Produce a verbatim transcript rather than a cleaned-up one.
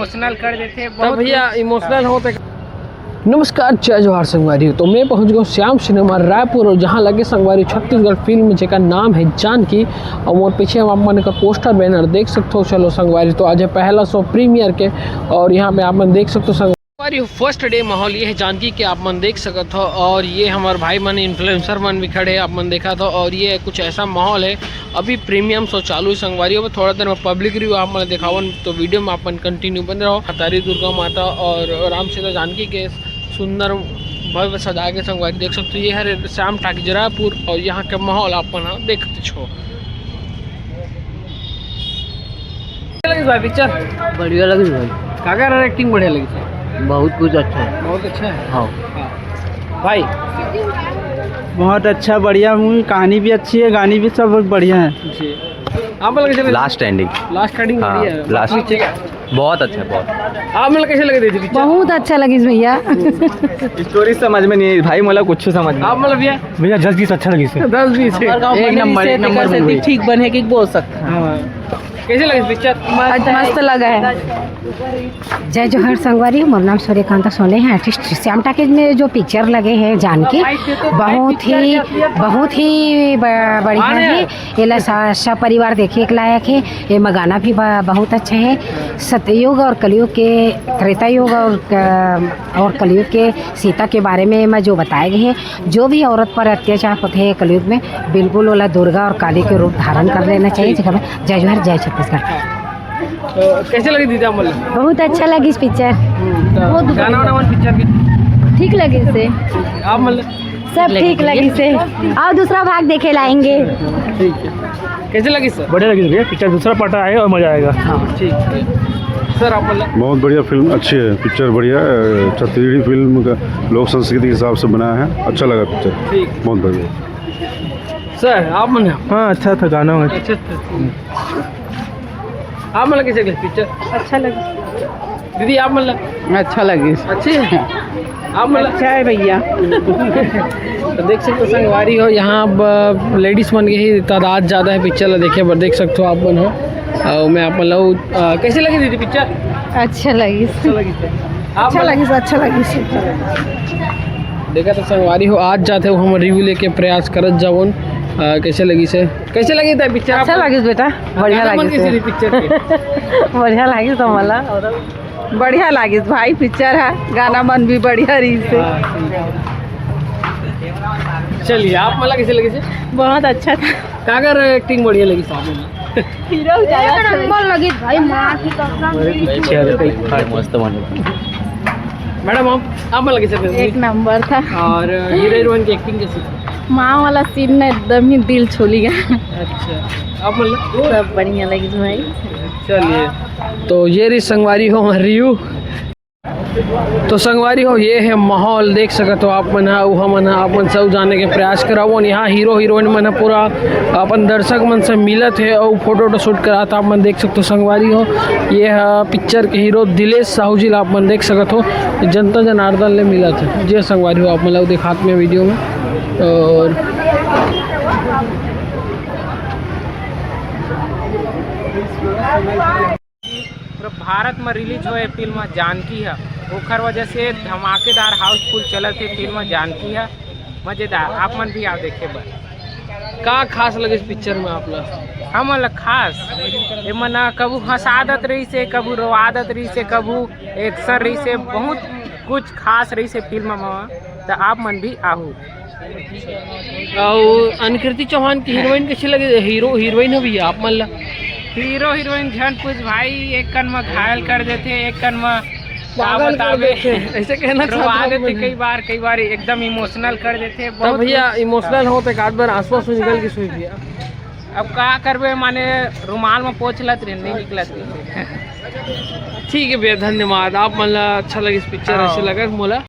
Emotional कर देथे, तब बहुत भैया इमोशनल होते। नमस्कार, जय जोहार संगवारी हो। तो मैं पहुंच गया हूँ श्याम सिनेमा रायपुर, और जहां लगे संगवारी छत्तीसगढ़ फिल्म, जेकर नाम है जानकी, और मोर पीछे आप मन का पोस्टर बैनर देख सकते हो। चलो संगवारी, तो आज है पहला शो प्रीमियर के, और यहाँ पे आप मन देख सकते हो संगवारी, फर्स्ट डे माहौल ये है जानकी के, आप मन देख सकत हो। और ये हमारे भाई मन, इन्फ्लुएंसर मन भी खड़े हैं, आप मन देखा था। और ये कुछ ऐसा माहौल है, अभी प्रीमियम शो चालू है संगवारी। अब थोड़ा देर में पब्लिक रिव्यू आप मन दिखावन, तो वीडियो में आप मन कंटिन्यू बने रहो। महतारी दुर्गा माता और राम सीता जानकी के सुंदर भव्य सजा के संगवारी देख सकते हो। ये हरे श्याम टाकीज रायपुर, और यहाँ के माहौल आप मन ह देखते छो। कैसे लगिस भाई पिक्चर? बढ़िया लगिस भाई। काकर एक्टिंग बढ़िया लगिस? बहुत कुछ अच्छा है। बहुत अच्छा है। हाँ। हाँ। भाई। बहुत अच्छा, बढ़िया मूवी, कहानी भी अच्छी है, गाने भी सब बहुत बढ़िया है। जी। आप मन ला कैसे लगिस? Last ending. लास्ट एंडिंग हाँ, बढ़िया है। लास्ट। बाकी बहुत अच्छा, बहुत। आप मन ला कैसे लगिस दीदी पिक्चर? बहुत अच्छा लगिस भैया। स्टोरी समझ में नहीं आई भाई, मतलब कुछ समझ में आप मतलब भैया? भैया दस बीस अच्छा लगिस। दस बीस। एक नंबर, एक नंबर मूवी। ठीक बने कि बोल सकते हैं। हाँ। कैसे लगिस पिक्चर? मस्त, मस्त लगा है। जय जोहार संगवारी, मोर नाम सूर्यकांता सोनी है, आर्टिस्ट श्याम टाकीज में जो पिक्चर लगे हैं जानकी, बहुत ही, बहुत ही ब-, बढ़िया है। एला स-, सपरिवार देखे के लायक है। एमा गाना भी ब-, बहुत अच्छा है। सतयुग और कलयुग के, त्रेता युग और क-, और कलयुग के सीता के बारे में एमा जो बताए गए हैं, जो भी औरत पर अत्याचार होते हैं कलयुग में, बिल्कुल ओला दुर्गा और काली के रूप धारण कर लेना चाहिए। जय जोहार, जय छत्तीसगढ़। तो कैसे लगिस दीदी आप मन ला? बहुत अच्छा लगिस पिक्चर। हम्म, तो बहुत गाना वाना मन पिक्चर के? ठीक लगिस हे। आप मन ला? सब ठीक लगिस हे। अउ दूसरा भाग देखे ला आएंगे। ठीक है। कैसे लगिस सर? बढ़िया लगिस भैया, पिक्चर दूसरा पार्ट आए और मजा आएगा। हाँ, ठीक है। सर, आप मन ला? बहुत बढ़िया फिल्म, अच्छी है पिक्चर, बढ़िया है। छत्तीसगढ़ी फिल्म का लोक संस्कृति के हिसाब से बनाया है, अच्छा लगा पिक्चर। ठीक। बहुत बढ़िया। सर, आप मन ला? हाँ, अच्छा था गाना वाना। अच्छा, अच्छा। आप मन ला कैसे लगिस पिक्चर? अच्छा लगिस। दीदी, आप मन ला? अच्छा लगिस। अच्छे हैं? आप मन ला? अच्छा है भैया। तो देख सकते हो संगवारी हो, यहाँ अब लेडीज मन के ही तादाद ज़्यादा है पिक्चर ला देखे बर, देख सकते हो आप मन हो। और मैं आप मन ला, अ, कैसे लगिस दीदी पिक्चर? अच्छा लगिस। अच्छा लगिस। आप अच्छा मन ला? लगिस, अच्छा लगिस। देखा तो संगवारी हो, आज जाते हो हम रिव्यू लेके प्रयास करत जावन, अ, कैसे लगिस हे। कैसे लगिस हे पिक्चर अच्छा आपको? लगिस बेटा, बढ़िया गाना मन लगिस कैसे हे। रही पिक्चर के? बढ़िया लगिस हमला, और बढ़िया लगिस भाई पिक्चर है, गाना मन भी बढ़िया रहिस हे। हाँ, ठीक है। चलिए, आप मन ला कैसे लगिस हे? बहुत अच्छा था। काकर एक्टिंग बढ़िया लगिस हे आप मन ला? हीरो ज्यादा एक अच्छा नंबर लगिस भाई, माँ की कसम। पिक्चर मस्त बने। मैडम, आप, आप मन ला कैसे लगिस? एक नंबर था। और हीरो हीरोइन की एक्टिंग कैसी? माँ वाला सीन ना एकदम ही दिल छू लिया। अच्छा, आप मन ला? सब बढ़िया लगिस भाई। चलिए, तो ये रही संगवारी हो हमार रिव्यू। तो संगवारी हो, ये है माहौल, देख सकत हो आप मन ह, उहा मन ह, आप मन सब जाने के प्रयास कराओ। और यहाँ हीरो हीरोइन मन ह पूरा अपन दर्शक मन से मिलत हे और फोटो वोटो शूट करात, आप मन देख सकते हो संगवारी हो। ये है पिक्चर के हीरो दिलेश साहू जी ला आप मन देख सकत हो, जनता जनार्दन ले मिलत हे। जे संगवारी हो, आप मन ला दिखात में वीडियो में। और पूरा भारत में रिलीज होए फिल्म जानकी ह, ओखर वजह से धमाकेदार हाउसफुल चलत हे फिल्म जानकी ह। मजेदार, आप मन भी आओ देखे बर। का खास लगिस पिक्चर में आप ला? हमन ला खास, एमन कभू हंसा दत रहिस हे, कभू रोवा दत रहिस हे, कभू एक्शन रहिस हे, बहुत कुछ खास रहिस हे फिल्म में, त आप मन भी आहू। अउ अनुकृति चौहान की हीरोइन कैसी लगी? हीरो हीरोइन हो भैया आप मन ला? हीरो हीरोइन झन पूछ भाई, एक कन में घायल कर देथे, एक कन में का पागल कर बतावे, देथे। ऐसे कहना चाहता रोवा हूँ देथे मैं। कई बार, कई बार एकदम इमोशनल कर देथे। तब बहुत भैया कुछ इमोशनल हो तो एक आध बार आंसू आंसू निकल के सोई भैया। अब का करबे, माने रुमाल में पोंछ लत रहे, नहीं निकलत रहे। ठीक है भैया, धन्यवाद। आप मन ला अच्छा लगिस पिक्चर, हाँ। ऐसे लगा मोला।